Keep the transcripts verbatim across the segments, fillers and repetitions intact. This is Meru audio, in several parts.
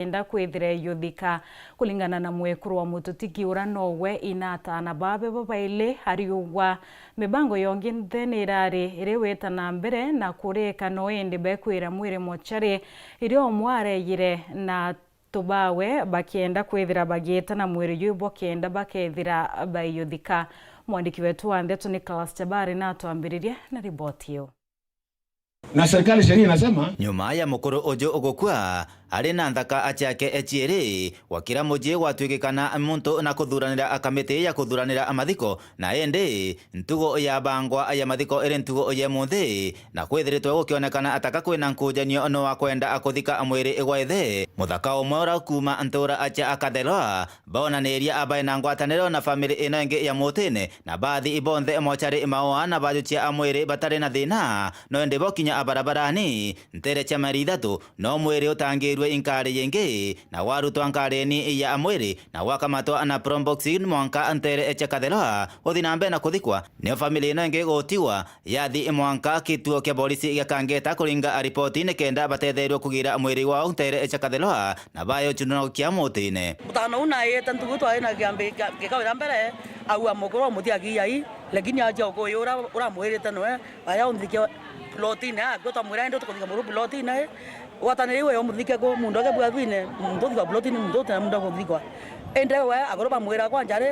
kenda kwithira yuthika. Kulingana na mwekuru wa mututiki ura nowe ina ataana babe babaili ariugwa, mibango yongi nthe ni irari iri wita na mbere na kurika no indi bekwira mwiri mochari iria umwe areyire na tubawe bakienda kwithira bagiita na mwiri juu bo kenda bakethira baiyuthika. Mwandiki wetu wa ndeto Nicholas Chabari natwambiririe na riboti iu. Na serikali sheria inasema. Nyuma ya mukuru uju gukua, ari na nthaka ciake ciiri, gwa kira mucii gwatuikikana muntu na kuthuranira kamiti ya kuthuranira mathiko, na indi ntugo ya bangwa ya mathiko iri ntugo ya munthi, na kwithiritwe gukionekana ataka kwina nkujanio no wa kwenda kuthika mwiri gwa ithe. Muthaka umwe ura kuuma ntura acha akathelwa, bonaniria abae na ngwataniro na family ino ingi ya mutine, na bathi ibonthe mochari maoa na bajuchia a mwiri batari na thina, no indi bokinya a barabarani, ntere cia mairi ithatu, no mwiri utangirue inkari yingi, na gwarutwa nkareni ya mwiri, na gwakamatwa na probox mwanka ntere cia kathelwa, guthi na mbere na kuthikwa. Nio family ino ingi gutigwa yathi mwanka kituo kia borisi gia Kangeta kuringa ripoti nikenda batetherwe kugira mwiri wao ntere cia kathelwa na bayo chunono kia mutine. Mutano u naite ntugu twari na kiambi kia, gikawira mbere, aua mukuru wa muti akiai, lakini aja ukuyura uramwirite noe, aya unthike plotine, akua twamwira indi tukuthika mukuru plotine, gwataniri iwe umuthike ku, muntu ake bwathine, muntu uthikwa plotine, muntu utina muntu akuthikwa. Indi we akuru bamwira kwanja ri,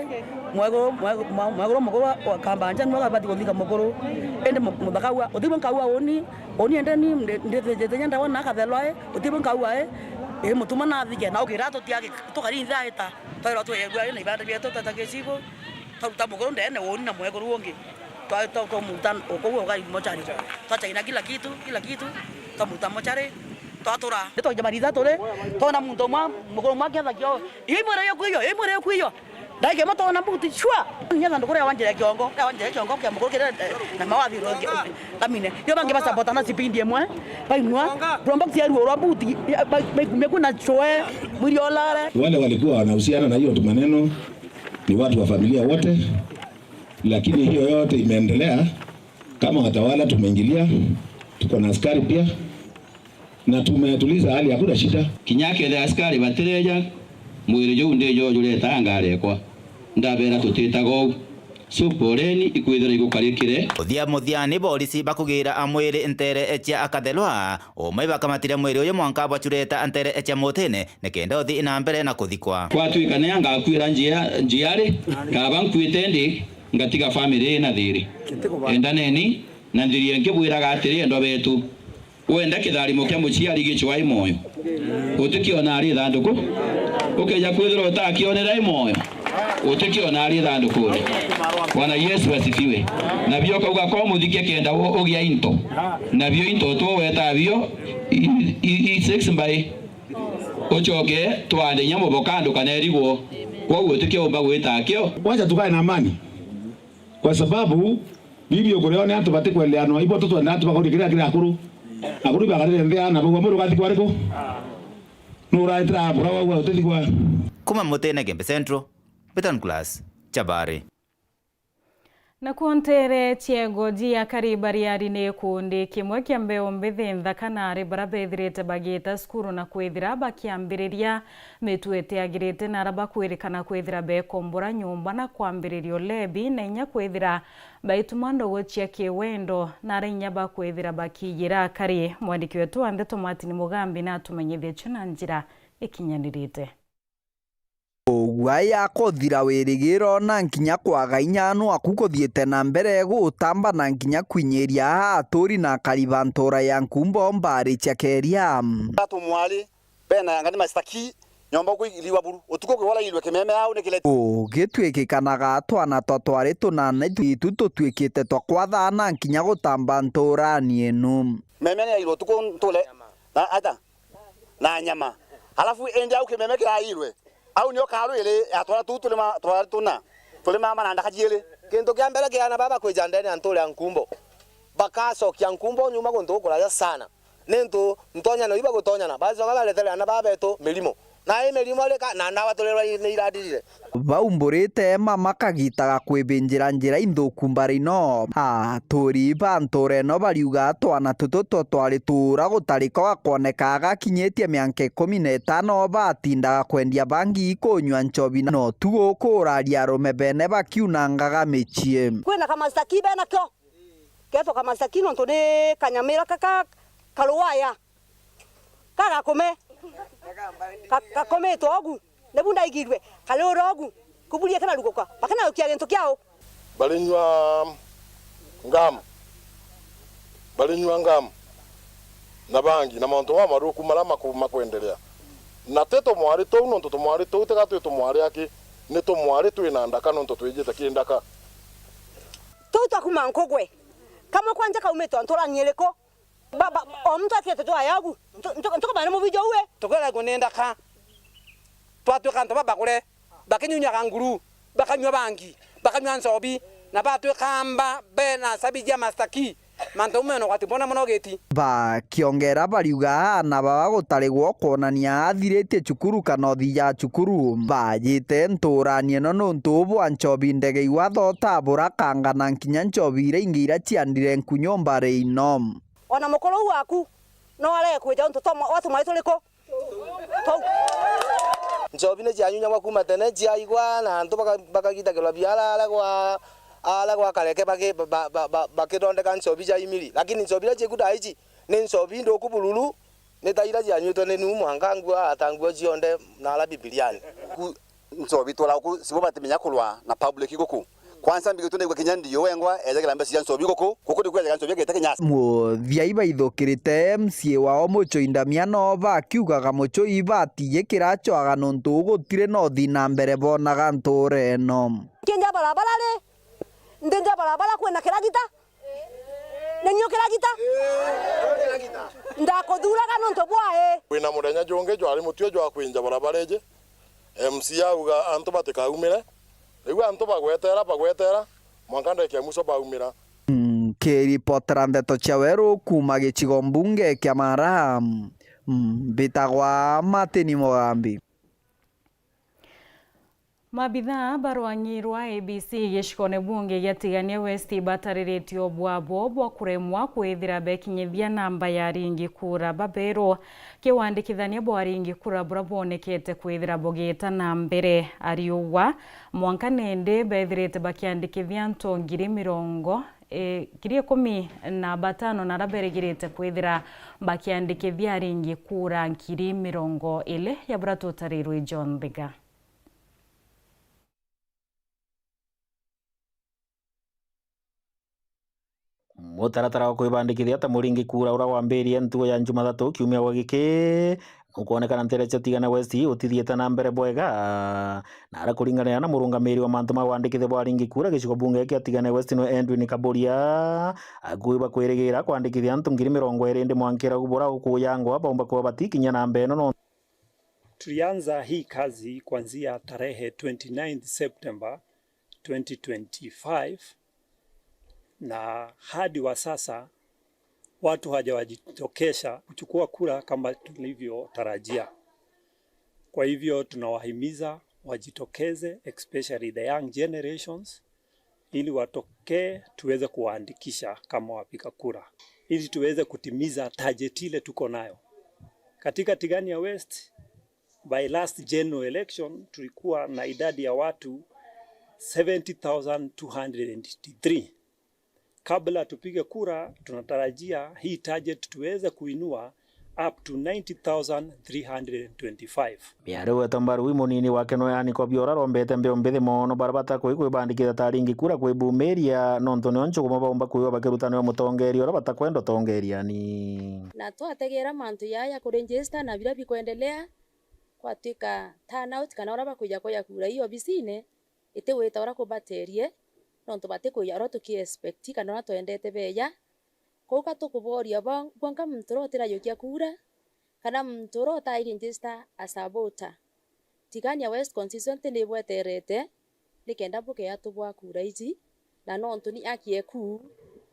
mwekuru, mwekuru, mwekuru mukuru wa Kambanja niwe abati kuthika mukuru. Indi mu-, muthaka aua, utigwe nkaua uni, uni indi ni ndi-, ndithijite nyenda wona akathelwa i, utigwe nkaua i, i mutuma nathike, na ukira tutiagi, tukari nthi aita, twairwa twegua i na ibanda bietu tata gicigo, twaruta mukuru ndene uni na mwekuru ungi. Twa-, twa-, twamuruta ukou ukai mochari. Twachaina kila kitu, kila kitu. Twamuruta mochari. Twatura. Ni twaija maritha turi. Twona muntu umwe, mukuru umwe akiatha kio. Ii mwiri uyu kwiyo, ii mwiri uyu kwiyo. Ndaike mo twona mbuti, shwa. Nya thanduku ria wanjire kiongo, ria wanjire kiongo kia mukuru kire, eh, na mawathi ro, eh, kamine. Yo bangi basapota na sipindi imwe. Bainua. Probox ya ruo rwa mbuti, ya, ba-, baikumia kuna chwe. Mwiri olare. Wale walikuwa wanahusiana na hiyo maneno ni watu wa familia wote. Lakini hiyo yote imeendelea, kama watawala tumeingilia, tuko na askari pia, na tumetuliza hali, hakuna shida. Kinya kethira askari batireja, mwiri juu ndijo jureta ngari ekwa. Ndabera tutitaga uu. So, poleni, ikwithira igukarikire. Muthia muthia ni borisi bakugira mwiri ntere cia akathelwa, umwe bakamatire mwiri uyu mwanka bwachureta ntere cia mutine, nikenda uthi na mbere na kuthikwa. Kwatuika ni angakwira njia, njia ri, kaba nkuite ndi, ngatiga family ina thiri. Endaneni, na nthirie nkibwiraga atiri, endwa betu, wenda kitharimo kia muciari gicwa i moyo, utikiona ari ithanduku. Ukeja kwithirwa utakionera i moyo, utikiona ari ithandukuni. Bwana Yesu asifiwe. Na bio kauga ko muthike kenda u-, ugia into. Na bio into tu weta bio i, i, i six by. Uchoke twande inya muboka ndukanerigwo. Kwoguo tukiumba gwita akio. Wacha tukae na amani. Kwa sababu Biblia ukureo ni antu batikweleanwa. Ibo tutwenda antu bakuria kiria kiri akuru. Akuru ibakarire nthi ana bauga, "Mwiri ugathikwa ariku? Nu uraitira mbura wauga utithikwa?" Kuma Mutene Gembe Central, Betan Class, Chabari. Nakuo ntere ciego jia Karibariari ni gikundi kimwe kia mbeu mbithi nthaka na ari bara bethirite bagiita cukuru na kwithira bakiambiriria mitu itiagirite na ara bakwirikana kwithira bekombora nyumba na kwambiriria ulebi na inya kwithira baituma ndogo cia kiwendo na ara inya bakwithira bakiijira akari. Mwandiki wetu wa ndeto Martin Mugambi natumenyithie cio na njira ikinyanirite. Ugwa ya kuthira wirigiro na nkinya kwaga inya no aku kuthiite na mbere gutamba na nkinya kwinyiria aa aturi na akari ba ntura ya Nkumbo mbaari cia Keria. Tatu mwari, bena yanga ni mastaki, nyomba uku iliwa buru. Utuku ukiwala ilwe kimeme au ni kile. Ugitwikikanaga twana twa twari tunana itu tutwikite twa kwatha na nkinya gutamba nturani inu. Meme ni ilwe utuku ntule. Na ata? Na nyama. Alafu indi au kimeme kirairwe. Au nio karwiri ya twara tu tuli ma, twara tuna. Tuli mama na ndaka jiiri. Kintu kia mbere kiana baba kwija ndene ya nture ya Nkumbo. Bakacokia Nkumbo nyuma guntu gukuraja sana. Nintu ntonyano iba gutonyana. Bacoka baretere ana baba betu mirimo. Na i mirimo rika, na ndawa turirwa ni irathirire. Baumburite mama kagita ga kwibinjira njira inthuku mbari ino. Aturi ba ntura ino bariuga twana tutu two twari tuura gutarika gakwoneka gakinyitie mianka ikumi na itano batindaga kwendia bangi, kunyua nchobi na no tu guku uraria arume bene bakiunangaga micii. Kwina kamasaki benakio. Ketho kamasaki nontu ni kanyamira kaka karuwaya. Kagakume. Ka-, gakumitwe ogu. Nibu ndaigirue. Kari ura ogu. Kuburia kena ruguka. Bakena gukia gintu kiao. Barinyua ngam. Barinyua ngam. Na bangi, na mauntu mamathuku maria maku-, makwenderea. Na ti tumwari tuu, nontu tumwari tuu tiga twi tumwari aki, ni tumwari twina ndaka, nontu twijite ki ndaka. Tuu twakuma nkugwe. Kamwe kwanja kaumite nturani iriku? Ba, ba, o muntu akirete jwaya ogu, ntu-, ntu-, ntukamanya ni mubiji uwe. Tukeragua ni ndaka, twatwika antu babagure, bakinyunyaga nguru, bakanyua bangi, bakanyua nchobi, na batwika amba bena sabi jia mastaki, mantu mau mena ugwati bone mono giti. Bakiongera bariuga aana baba gutarigwa kwonania athiritie cukuru kana uthija cukuru, bajite nturani ino nuntu bwa nchobi ndege iwa thota burakanga na nkinya nchobi iria ingi iria ciandire nku nyomba ri ino. Ona mukuru uu waku no arege kwija untu twa mwa-, wa tumwari turiku? Tou. Nchobi ni cianyunyagwa kuuma tene, ciaigwa na antu baka-, bakagitakirwa biara aria gwa, aria gwa Kareke baki-, ba-, ba-, ba-, ba-, bakithondeka nchobi cia imiri. Lakini nchobi iria ciku thaa ici ni nchobi nthuku bururu, ni ta iria cianyuitwe ni Nuhu mwanka nguo, ata nguo cionthe na aria Bibiriani. Ku-, nchobi twara guku, cibo batimenya kurwa na public guku. Kwanza mbigitwe nigua kinya ndio wengwa ejagira mbeca cia nchobi guku. Guku ni kwejaga nchobi agite kinyasi. Muthia ibaithukirite M C A wao Muchoi Ndamia no bakiugaga Muchoi batiji kiracwaga nontu gutiri na uthi na mbere bonaga ntura ino. Kinja barabara ri, ndinja barabara kwina kiragita. Ni niu kiragita? Ndakuthuraga nontu bwa ii. Kwina muthenya jungi jwari mutue jwa kwinja barabara iji, M C A auga antu batikaumire. Riu antu bagwetera, bagwetera, mwanka ndagika ya mwiso baumira. Nkiripotera ndeto cia weru kuuma gicigo mbunge kia Mara, mbitagwa Martin Mugambi. Maabithaa ba rwang'i rwa A B C gicigone bunge gia Tigania West batariritie o bwabo bwa kuremwa kwithira bekinyithia namba ya aringi kura baberu. Kiwandikithania bwa aringi kura buria bwonekete kwithira bugiita na mbere ariugwa mwanka nindi bethirite bakiandikithia antu ngiri mirongo, eh, ngiri ikumi na batano na aria berigirite kwithira bakiandikithia aringi kura ngiri mirongo iri ya buria tutarirwe John Thiga. Mutaratara wa kwibandikithia ta muringi kura uria wambirie ntugo ya Njumathatu kiumia gwa giki nukwonekana ntere cia Tigania West utithiite na mbere bwega. Na aria kuringanira na murungamiri wa mantu ma wandikithia bwa aringi kura gicigo bunge kia Tigania West nwe Edwin Kaburia, akui bakwirigira kwandikithia antu ngiri mirongo iri ndi mwankira bura ukuyangwa baumba kuba batikinya namba ino no. Tulianza hii kazi kuanzia tarehe twenty-ninth September twenty twenty-five, na hadi wa sasa watu hawajajitokeza kuchukua kura kama tulivyotarajia. Kwa hivyo tunawahimiza wajitokeze, especially the young generations, ili watokee tuweze kuwaandikisha kama wapiga kura, ili tuweze kutimiza target ile tuko nayo. Katika Tigania West, by last general election, tulikuwa na idadi ya watu seventy thousand two hundred and eighty-three. Kabla tupige kura, tunatarajia hii target tuweze kuinua up to ninety thousand three hundred and twenty-five. Miario gwetwa mbaru wi munini wake no yani Kobia ura rombete mbeu mbithi mono bara batakui kwibandikithia ta aringi kura kwibumiria nontu nio nchuguma baumba kwiwa bakirutanirwa mutongeria ura batakwenda utongeriani. Na twategera mantu yaya kuregister na biria bikwendelea, kwatwika turnout kana ura bakwija kuya kura ii obisine, itigwita uria kubaterie, nontu batikwija uria tuki expect kana uria twendete beja. Kou ka tukuboria bo-, bwanka muntu uria utirajukia kura, kana muntu uria utai register as a voter. Tigania West Constituency nibweterete, nikenda bukea tubwa kura iji, na nontu ni aki eku,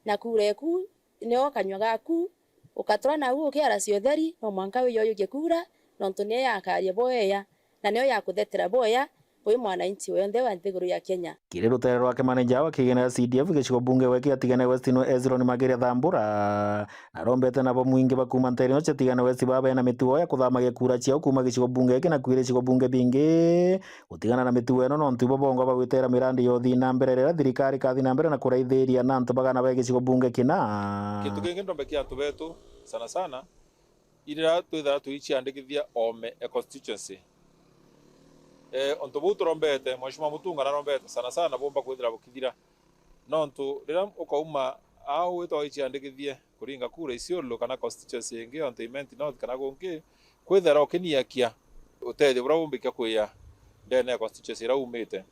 na kura eku nio kanyua gaku, ukatura nau ukiaracia utheri, no mwanka wijojukie kura, nontu niyo yakaria bwega, na niyo yakuthetera bwega wi mwananchi wionthe wa nthiguru ya Kenya. Kiri rutere rwake, maneja wa kigina ya C D F gicigo bunge gwe kia Tigania West no Hezron Mageria Thambura, narombete nabo mwingi ba kuuma ntere ino cia Tigania West baba bena mitugo ya kuthamagia kura ciao kuuma gicigo bunge giki na kwiri gicigo bunge bingi, gutigana na mitugo ino, nontu ibo bongwa bagwitera mirandi ya uthii na mbere riria thirikari ikathi na mbere na kuraithiria na antu bagana ba gicigo bunge kina. Kintu kingi ndombe kia antu betu sana sana, irira twithira tuiciandikithia oome e constituency. Eh, untu buu turombete, Mheshimiwa Mutunga narombete sana sana bumba kwithira bukithira. Nontu riria ukauma au witwa wiciandikithie kuringa kura Isiolo kana constituency ingi, ontu Imenti North kana gungi, kwithira ukiniakia utethio buria bumbikia kwia ndene ya constituency iria umite.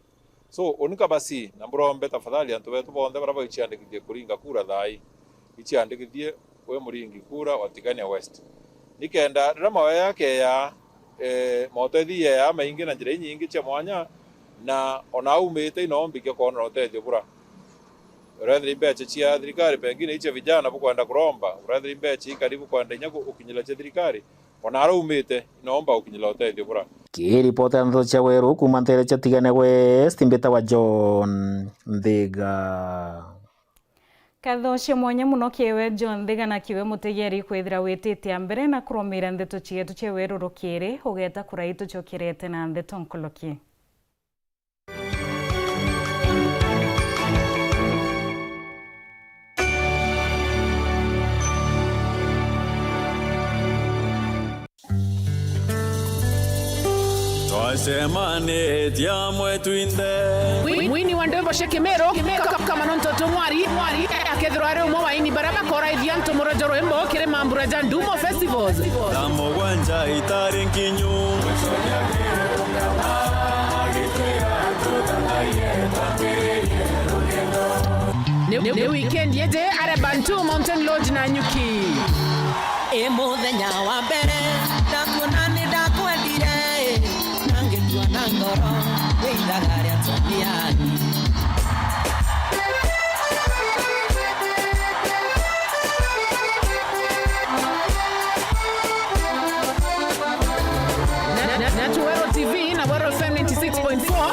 So, uni kabasi, na mburombe tafadhali antu betu bonthe baria baiciandikithie kuringa kura thaa ii, iciandikithie wi muringi kura wa Tigania West. Nikenda riria mawe yakeya, eh, motethia ya maingi na njira inyingi cia mwanya, na ona aumite ino mbikia kwona utethio bura. Urethira imbecha cia thirikari pengine icia vijana bukwenda kuromba, urethira imbecha ikari bukwenda inya ku-, ukinyira cia thirikari, ona aria umite, inoomba ukinyira utethio bura. Kiripota ya ndeto cia Weru kuuma ntere cia Tigania West, mbitawa John Nthiga. Nkatho cia mwanya mono kiri we John Nthiga na kiri we mutegeri kwithira witite a mbere na kurumira ndeto cietu cia Weru rukiri, ugeta kurai tucokerete na ndeto nkoloki. Twacemanitie amwe twinthe. Wi-, wini wa ndwimbo cia Kimiru, ka-, ka-, Kamano Ntoto Mwari, akethirwa ari umwe wa aini baria bakoraithia antu murojo rwimbo kiri mambura ja Ndumo Festivals. Thaa mugwanja itari nkinyu. Ni, ni, ni weekend yeje are Bantu Mountain Lodge Nanyuki. I muthenya wa mbere ndakuona ni ndakwendire, na ngitua na ngoro withaga ria tabia. Na, na, na Tuwero T V na Wero F M ninety six point four,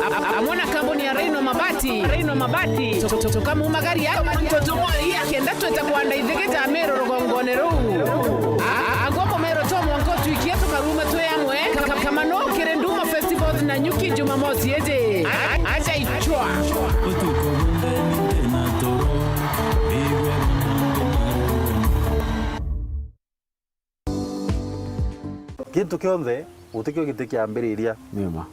am-, amwe na kambuni ya Reino Mabati. Reino Mabati. Tu-, tu-, tukamumagaria, Ntoto Mwari akenda twita kwanda ithigita Meru rugongone ruu. A-, a-, agwo Mumeru to mwanka utwikie tukaruma twi amwe. Ka-, ka-, Kamano kiri Ndumo Festivals Nanyuki Jumamosi iji. A-, a-, aja ichwa. Utuku buntheni ndina toro, bigwe bunange marugono. Gintu kionthe gutikio giti kiambiriria. Ni ma.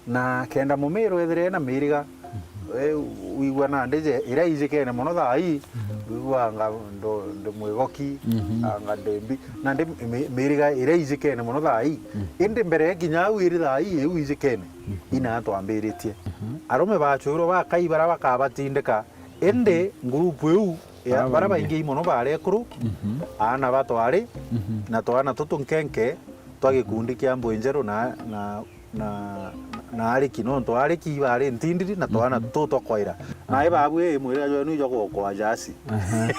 Na kenda Mumiru ethire ena miriga, mhm, we wigua nandi je, iria ijikene mono thaa ii, mhm, wiguaga ndo-, ndi mwigoki, mhm, anga ndi mbi, nandi mi-, miriga iria ijikene mono thaa ii. Mhm. Indi mbere ya kinya au iri thaa ii, iu ijikene, mhm, ina twambiritie. Mhm. Arume bachwirwe bakai bara bakabatindika, indi, mhm, ngurupu iu ya, baria baingi mono baari ekuru, mhm, aana ba twari, mhm, na twana tutu nkenke twa gikundi kia Mbwi Njeru na, na, na, na ariki, nontu ariki ibaari ntindiri na twana, mhm, tutu twa kwaira. Nai, aha, babu ii mwirira jwenu ijwa gukwa jasi. Aha.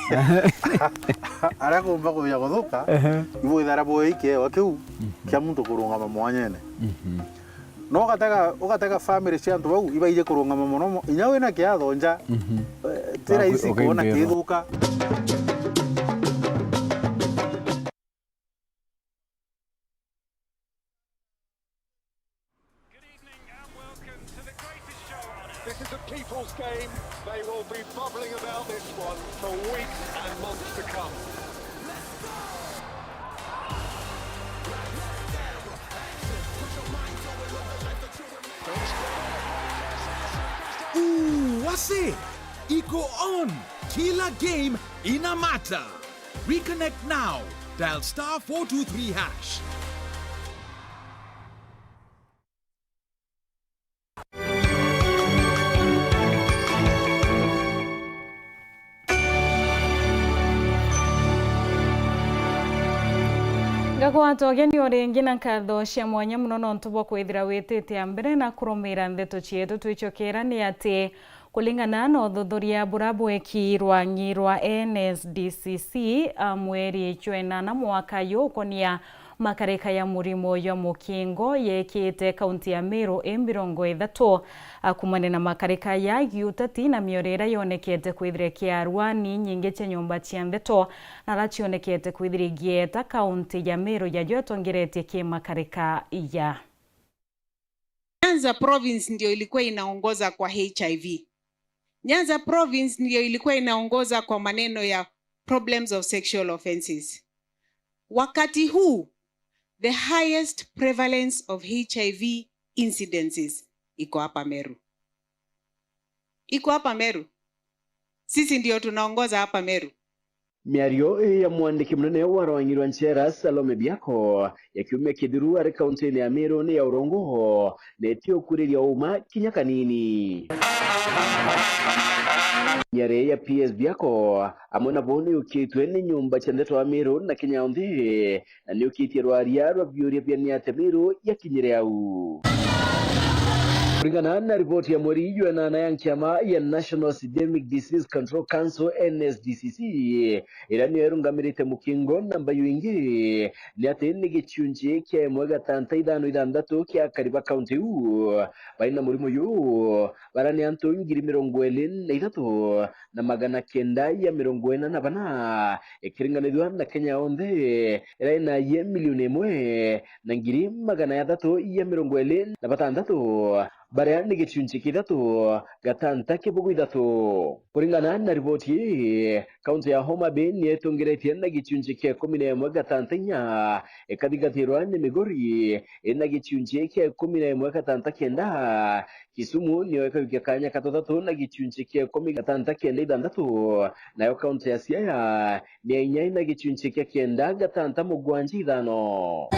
Aria kumba kuja guthuka, aha, ibwithara bwi kiewa kiu, mhm, kia muntu kurungama mwanyene. Mhm. No ugatega, ugatega family cia antu bau ibaiji kurungama mono mo-, inya wina kiatho nja, mhm, eh, ti rahisi kwona kithuka. Good evening and welcome to the greatest show on earth. This is a people's game. They will be bubbling about this one for weeks and months to come. Ooh, wase! Iko on! Kila game ina matter! Reconnect now. Dial star four two three hash. Ngagwata ugeni o ringi na nkatho cia mwanya mono nontu bwa kwithira witite a mbere na kurumira ndeto cietu. Twicokera ni ati, kuringana na uthuthuria bura bwekirwa ng'i rwa N S D C C, a, mweri jwa enana mwaka uyu ukonia Makarika ya murimo jwa mukingo yeekite kaunti ya Meru i mirongo ithatu. A, kumania na makarika ya giutati na miorere yonekete kwithira kiarwani nyingi cia nyomba cia ndeto, na ara cionekete kwithira igieta kaunti ya Meru yajo itongeretie ki makarika iya. Nyanza Province ndio ilikuwa inaongoza kwa H I V. Nyanza Province ndio ilikuwa inaongoza kwa maneno ya problems of sexual offenses. Wakati huu, the highest prevalence of H I V incidences iko hapa Meru. Iko hapa Meru. Sisi ndio tunaongoza hapa Meru. Miario ii ya mwandiki munene wa rwang'i rwa nchera Salome Biako ya kiumia kithiru ari kauntine ya Meru ni ya urongo, na itiukuriria uma kinya kanini. Miario ya P S Biako amwe nabo ni yukitwe ni nyomba cia ndeto ya Meru na Kenya yonthe, na ni yukitie rwaria rwa biuria bia ni atia Meru yakinyire au. Kuringana na riboti ya mweri jwa inana ya nkiama ya National Systemic Disease Control Council, N S D C C, iria niyo irungamirite mukingo na mbayu ingi, ni ati ni gicunci kia imwe gatanta ithano ithanthatu kia akari ba kaunti iu bari na murimo uyu, baria ni antu ngiri mirongo iri na ithatu na magana kenda ya mirongo ina na bana, ikiringanithua na Kenya yonthe iria ina aie milioni imwe na ngiri magana jathatu ya mirongo iri na batantatu, baria ni gicunci kia ithatu gatanta kibugu ithatu. Kuringana na riboti ii, kaunti ya Homa Bay ni itongeretie na gicunci kia ikumi na imwe gatanta inya, ikathingatirwa ni Migori ina gicunci kia ikumi na imwe gatanta kenda, Kisumu niyo ikajukia kanya ka tuthatu na gicunci kia ikumi gatanta kenda ithanthatu, nayo kaunti ya Siaya ni ya inya ina gicunci kia kenda gatanta mugwanja ithano.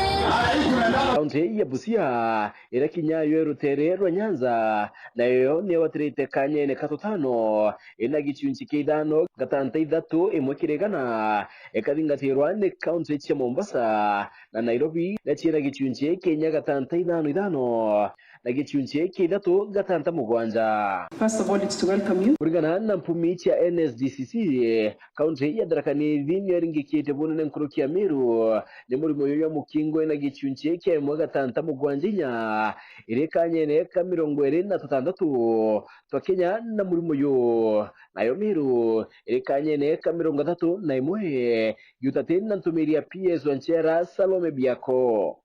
Kaunti ya Busia, iria kinya yo i rutere rwa Nyanza, nayo ni igwatirite kanyene ka tutano, ina gicunci kia ithano gatanta ithatu imwe kiri igana, ikathingatirwa ni kaunti cia Mombasa na Nairobi, na ciina gicunci kia inya gatanta ithano ithano. Na gicunci kia ithatu gatanta mugwanja. First of all, it's to welcome you. Kuringana na mpumi cia N S D C C, kaunti ya Tharaka Nithi niyo iringikite bunene nkuruki ya Meru ni murimo uyu jwa mukingo ina gicunci kia imwe gatanta mugwanja inya, iri kanyene ka mirongo iri na tutantatu twa Kenya na murimo uyu. Nayo Meru iri kanyene ka mirongo ithatu na imwe, jutati na ntumiri ya P S wa nchera Salome Biako.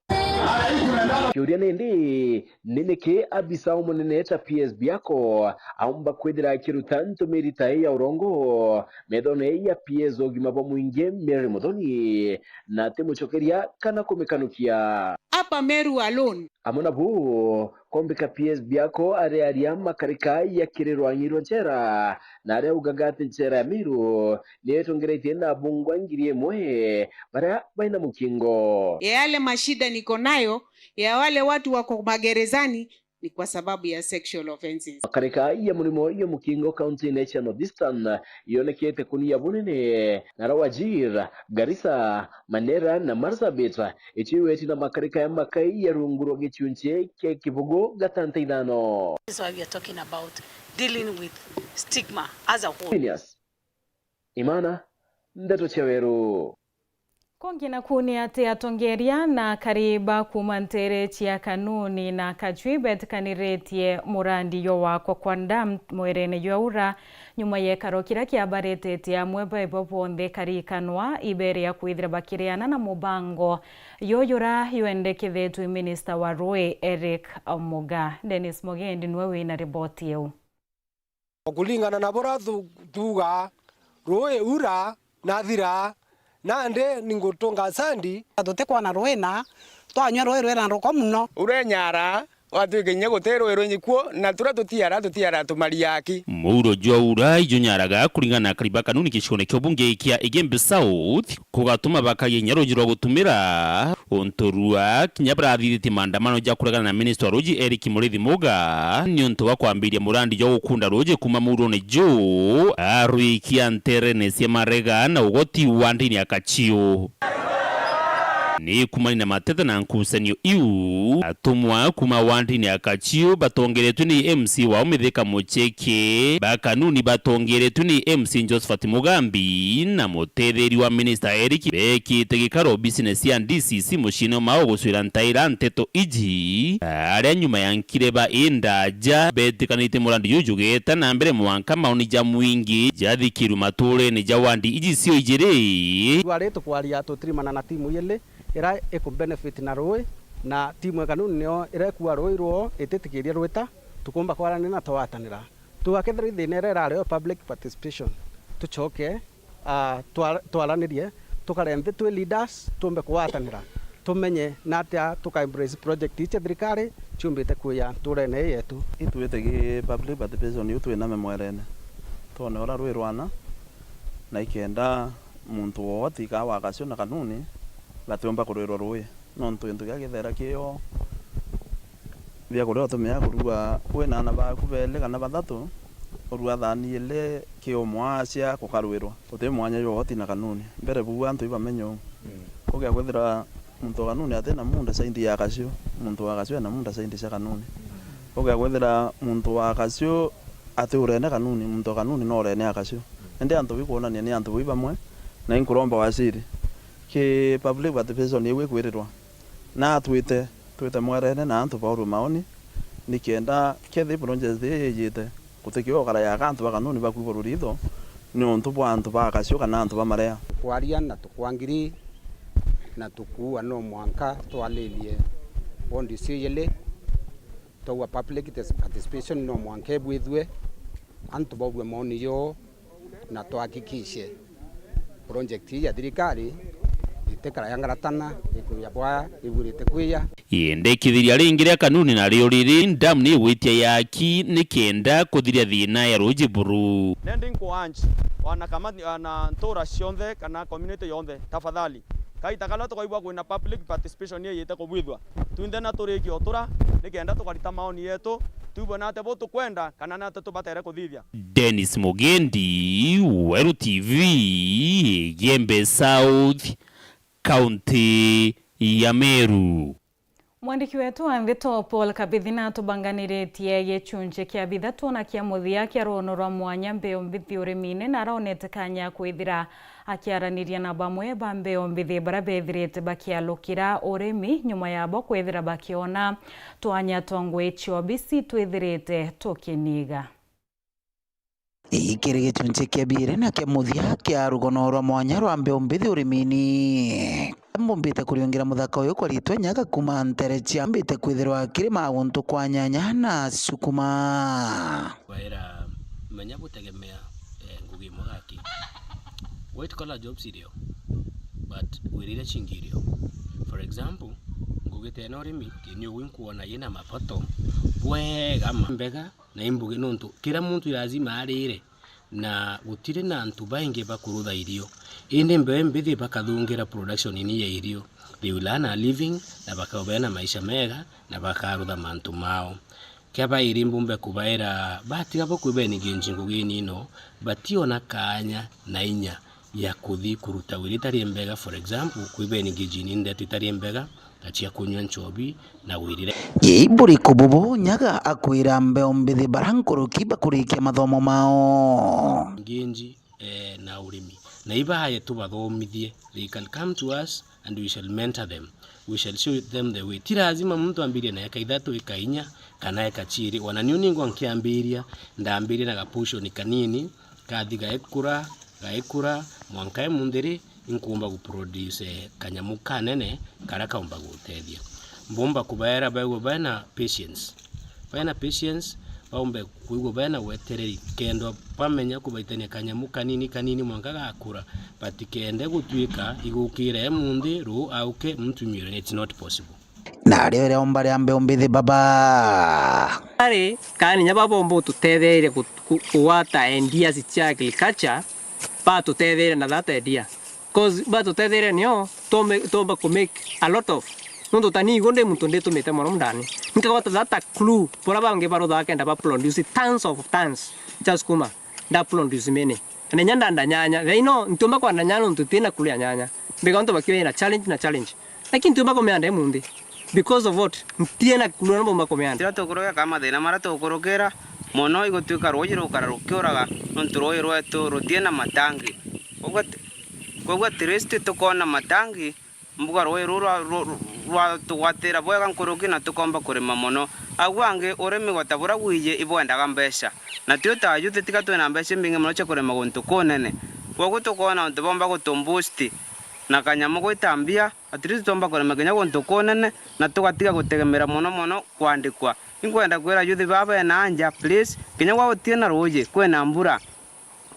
Kiuria nindi, ni niki abisa umunene ta P S Biako aumba kwithira akiruta ntumiri ta ii ya urongo methone ya P S wa ugima bwa mwingi Mary Muthoni, na atimucokeria kana kumikanukia? Hapa Meru alone. Amwe na buu, kombika P S Biako ariaria makarika ya kiri rwang'i rwa nchera, na aria augaga ati nchera ya Meru ni itongeretie na abungwa ngiri imwe baria baina mukingo. Ya yale mashida niko nayo, ya wale watu wako magerezani, ni kwa sababu ya sexual offenses. Makarika ya murimo ya mukingo kauntine cia North Eastern yonekete kunia bunene, naro Wajir, Garissa, Mandera na Marsabit icio igweti na makarika ya makai ya rungu rwa gicunci kia kibugu gatanta ithano. This is why we are talking about dealing with stigma as a whole. Phineas Imana, Ndeto cia Weru. Kungi naku ni ati atongeria na akari ba kuuma nteere cia Kanuni na Kachui betikaniritie murandi jwa Wakwa kwa Dam mwerene jwa Ura, nyuma ya ikaro kiria kiabaretete amwe baibo bonthe karikanwa ibere ya kwithira bakiriana na mubango juju jura jwendekithetwe minista wa rui Eric Muga. Dennis Mugendi niwe wina riboti iu. O kuringana na buria tu-, tuugaa, ruui Ura na thira, nandi ni ngutunga sandi. Tutikwona ruui na twanyua ruui rwina nduko mono. Ura inyara, gwatuika inya guti ruui rwingi kuo, na turia tutiara, tutiara tumaria aki. Muuro jwa Ura ijunyaraga kuringana na akari ba Kanuni gicione kia ubunge kia Igembe South, kugatuma bakagia inya ruuji rwa gutumira. Untu rua kinya barathithitie maandamano ja kuregana na minista wa ruuji Eric Muriithi Muga niuntu bwa kwambiria murandi jwa gukunda ruuji kuuma muurone juu, arwikia nterene cia Marega na ugoti wa ndini ya Kachiu. Ni kumania na mateta na nkucanio iu, atumwa kuma wandini ya Kachiu batongeretwe ni M C wao Mithika Mucheke, ba Kanuni batongeretwe ni M C Josephat Mugambi na mutetheria wa minista Eric bekite gikaro obisinesi ya D C C muciine mao gucwira ntaira nteto iji, aria nyuma ya nkireba indaja betikanitie murandi juju jugeta na mbere mwanka maoni ja mwingi jathikirwe maturene ja wandi iji cio ijiri. Rwari tukwaria tutirimana na timu ili ira iku benefit na rui, na timu ya Kanuni nio irekua rui rwoo ititikiria rwita, tukumba kwarania na twatanira. Tugakethira ithina iria irari o public participation, tucoke, ah, twa-, twaranirie, tukare nthi twi leaders, tumbe kugwatanira, tumenye na atia tuka embrace project ii cia thirikari ciumbite kuya nturene ii yetu. Itwite ki public participation iu twiname mwerene, twone uria rwi rwana, na ikenda muntu woo tiga wa Gacio na Kanuni batiumba kurwirwa rui. Nontu gintu gia githera kio, biakuria utumiaga kuruga wi na aana baku beeli kana bathatu, urua thani ili ki umwe acia kukarwirwa. Uti mwanya jwa oti na Kanuni. Mbere buu antu ibamenye uu. Ugia kwithira muntu wa Kanuni ati na munda saindi ya Gacio, muntu wa Gacio ena munda saindi cia Kanuni. Ugia kwithira muntu wa Gacio ati urene Kanuni, muntu wa Kanuni no urene ya Gacio. Indi antu bikwonania ni antu bui bamwe, na inkuromba waziri, ki public participation iu ikwirirwa, na atwite, twite mwerene na antu baurwe maoni, nikenda kethira project ii yijite, gutikio ukara yaka antu ba Kanuni bakwigurwa ritho, niuntu bwa antu ba Gacio kana antu ba Marea. Kwaria na tukwangiri na tukuua no mwanka twaririe bondi icio ijiri, twauga public participation no mwanka ibwithue, antu baurwe maoni joo, na twahakikishe project ii ya thirikari itikara ya ngaratana, ikuya bwaya, ibwirite kwiya. Indi ikithiria ringi ria Kanuni nario riri, dam ni igwitia yaki nikenda kuthiria thina ya ruuji buru. Nendi nkuanchi wana kama, wana ntura cionthe kana community yonthe, tafadhali, kaita karia tukaigua kwina public participation iyite kubwithua, twinthe na turikie utura nikenda tukarita maoni yetu, twibwe na atia bu tukwenda kana na atia tubatere kuthithia. Dennis Mugendi, Weru T V, Igembe South, kaunti ya Meru. Mwandiki wetu wa ndeto Paul Kabithi natubanganiritie gicunji kia bithatu na kia muthia kia rugono rwa mwanya Mbeu Mbithi urimine, na araonete kanya kwithira akiaraniria na bamwe ba Mbeu Mbithi baria bethirite bakialukira urimi nyuma yabo kwithira bakiona twanya twa ngui cia obisi twithirite tukiniga. Giki kiri gicunji kia biiri na kia muthia kia rugono rwa mwanya rwa Mbeu Mbithi urimini. Mbumbite kuriungira muthaka uyu kwa ritwa Nyaga kuuma ntere cia mbite kwithirwa kiri maguntu kwa nyanya na sukuma. Waira menya gutegemea, eh, ngugi imwe gaki. White collar jobs irio, but wira iria cingi irio. For example, ngugi ta ino urimi, kini ugu inkuona yina mapato bwega ma mbega, na imbuge nontu kira muntu lazima arire, na gutiri na antu baingi bakurutha irio. Indi Mbeu Mbithi bakathungira production ini ya irio. They will earn a living, na bakaba bena maisha mega, na bakarutha mantu mao. Kia bairi mbumbe kubaira, batiga bo kwiba engage ngugini ino, bationa kanya na inya ya kuthi kuruta wira itari mbega. For example, kwiba engage ni ndeto itari mbega, ta cia kunywa nchobi na wirire. Ii buriku bubu Nyaga akwira Mbeu Mbithi bara nkuruki bakurikia mathomo mao? Engage, eh, na urimi. Na ibaye tubathomithie, they can come to us and we shall mentor them. We shall show them the way. Ti lazima muntu ambirie na eka ithatu, eka inya, kana eka ciiri. Wana niu ningwa nkiambiria, ndambirie na ga portion kanini, kathi gaikura, gaikura, mwanka imunthi ri, inkuumba guproduce kanyamu kanene karia kaumba gutethia. Mbumba kubaera baigwe bena patience. Bena patience, baumbe kwigua bena wetereri, kenda bamenya kubaitania kanyamu kanini kanini mwanka gakura, batikende gutwika igukire imunthi, ruu auke muntu imire. It's not possible. Na rio riomba ria Mbeu Mbithi baba. Ari, kana inya baba bomba ututetheire ku-, ku-, kugwata ideas cia agriculture, batutetheire na that idea. 'Cause batutetheire nio, tume-, tuumba ku make a lot of. Nontu ta ni igu ndi muntu nditumite mono mundani. Nkagwata that clue, buria bangi baruthaga kenda ba produce tons of tons cia sukuma, nda produce many. Na inya ndanda nyanya, thaa ino ntiumba kwanda nyanya nontu tina clue ya nyanya. Mbega ontu bakio ina challenge na challenge. Lakini ntiumba kumeanda imunthi. Because of what? Ntiena kurua nomba umba kumeanda. Tiria tukurukira kana mathina maria tukurukira, mono igutwika ruuji rukara rukiuraga, nontu ruuji rwetu rutiena matangi. Koguo at-, koguo at least tukoona matangi, mbuga ruuji ruu rwa, rwa, rwatugwatira bwega nkuruki na tukomba kurima mono. Au angi urimi gwata buria bwiji ibwendaga mbeca. Na twi ta youth tiga twina mbeca imbingi mono cia kurima guntu kunene. Koguo tukoona untu bomba gutu boost na kanyamu gwita mbia, at least twomba kurima kinya guntu kunene na tugatiga gutegemera mono mono kwandikwa. Inkwenda kwira youth baa bena anja, please, kinya gwa gutina ruuji, kwina mbura,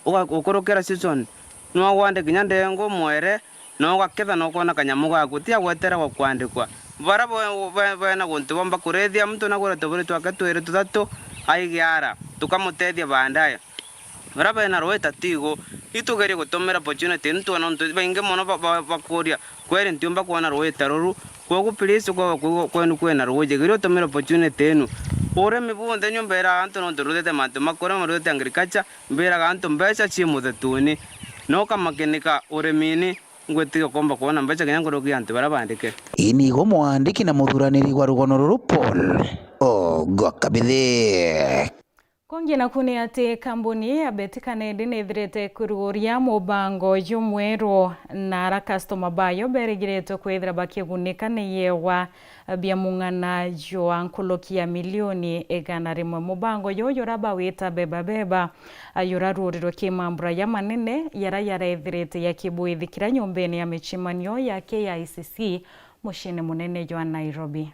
uga-, ukurukira season, no wande kinya ndengu, mwere, na ugaketha na ukoona kanyamu gaku, tiga gweterera gwa kwandikwa. Bara bo-, be-, bena guntu bomba kurithia, muntu na gwira tuburi twake twiri tuthatu, aigiara, tukamutethia baadaye. Bara bena ruuji ta tigo, itugerie gutumira opportunity inu twona, nontu baingi mono ba-, ba-, bakuria, kweri ntiumba kwona ruuji ta ruru, kwogu please, kwega kwigua kwenu kwina ruuji, geria utumire opportunity inu. Urimi bunthe nyumbira antu nontu ruthete mantu ma kurima, ruthete agriculture, mbiraga antu mbeca ci muthetuni, na ukamakinika urimini, ngwitiga ukomba kwona mbeca kinya nkuruki ya antu baria bandike. Inigo mwandiki na muthuraniri wa rugono ruru Paul Ogo Kabithi. Kungi naku ni ati kambuni ya Betika nindi nithirite kwiruguria mubango jumweru, na ara customer bayo berigiritwe kwithira bakigunika ni yewa bia mung'ana jwa nkuruki ya milioni igana rimwe. Mubango juju jura bawita Beba Beba, juraruurirwe ki mambura jamanene jara jarethirite jakibwithikira nyumbene ya micemanio ya K I C C muciini munene jwa Nairobi.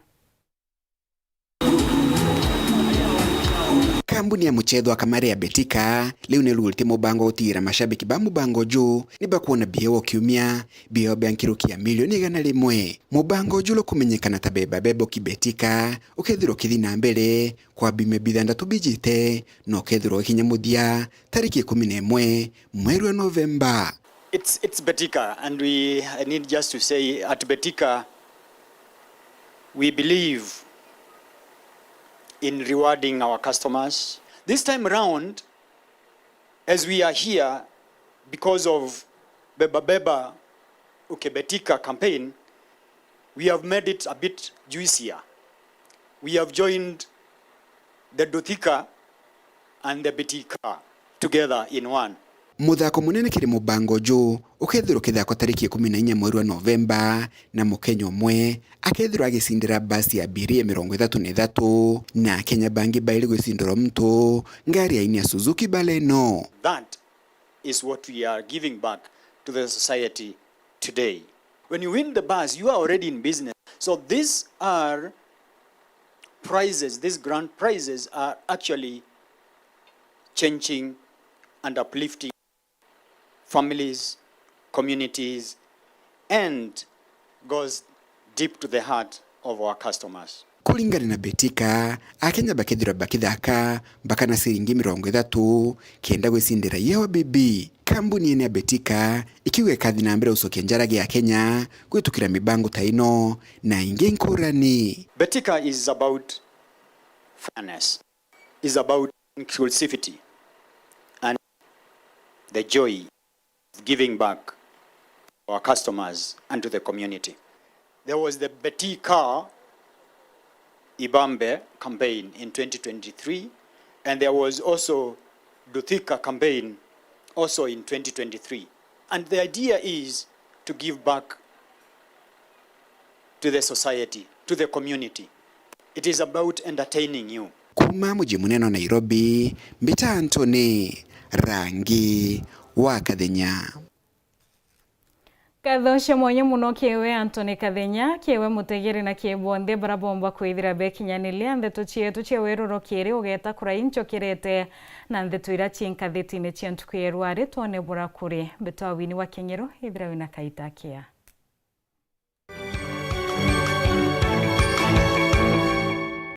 Kambuni ya muchetho wa kamari ya Betika riu ni rugurite mubango wa gutigira mashabiki ba mubango juu ni bakwona biewa o kiumia, biewa bia nkuruki ya milioni igana rimwe. Mubango juu ukumenyekana ta Beba Beba ki Betika, ukethirwa ukithi na mbere kwa biumia bithandatu bijite, na ukethirwa ugikinya muthia tariki ikumi na imwe mweri wa Novemba. It's, it's Betika, and we, I need just to say, at Betika, we believe in rewarding our customers. This time round, as we are here because of Beba Beba Uke Betika campaign, we have made it a bit juicier. We have joined the Duthika and the Betika together in one. Muthako munene kiri mubango juu ukethirwa ukithakwa tariki ikumi na inya mweri wa Novemba, na Mukenya umwe akethirwa agicindira basi ya abiria mirongo ithatu na ithatu, na Akenya bangi bairi gwicindirwa muntu ngari aini ya Suzuki Baleno. That is what we are giving back to the society today. When you win the bus, you are already in business. So these are prizes, these grand prizes are actually changing and uplifting families, communities, and goes deep to the heart of our customers. Kuringana na Betika, Akenya bakethirwa bakithaka mpaka na ciringi mirongo ithatu kenda gwicindira yewa bibi. Kambuni ene ya Betika ikiuga ikathi na mbere gucokia njara gia Akenya kwitukira mibango ta ino na ingi nkurani. Betika is about fairness, is about inclusivity and the joy of giving back to our customers and to the community. There was the Betika Ibambe campaign in twenty twenty-three, and there was also Duthika campaign also in twenty twenty-three. And the idea is to give back to the society, to the community. It is about entertaining you. Kuuma muji munene wa Nairobi, mbita Anthony Rangi wa Kathenya. Nkatho cia mwanya muno kiri we Anthony Kathenya, kiri we mutegeri na kiri bonthe bara bomba kwithira bekinyaniria ndeto cietu cia wiruro kiri ugeta kurai ncokerete na ndeto ira cii nkathetine cia ntuku ya rwari twone bura kuri. Mbitwa Wini wa Keng'ero, ithira wina kaita kia.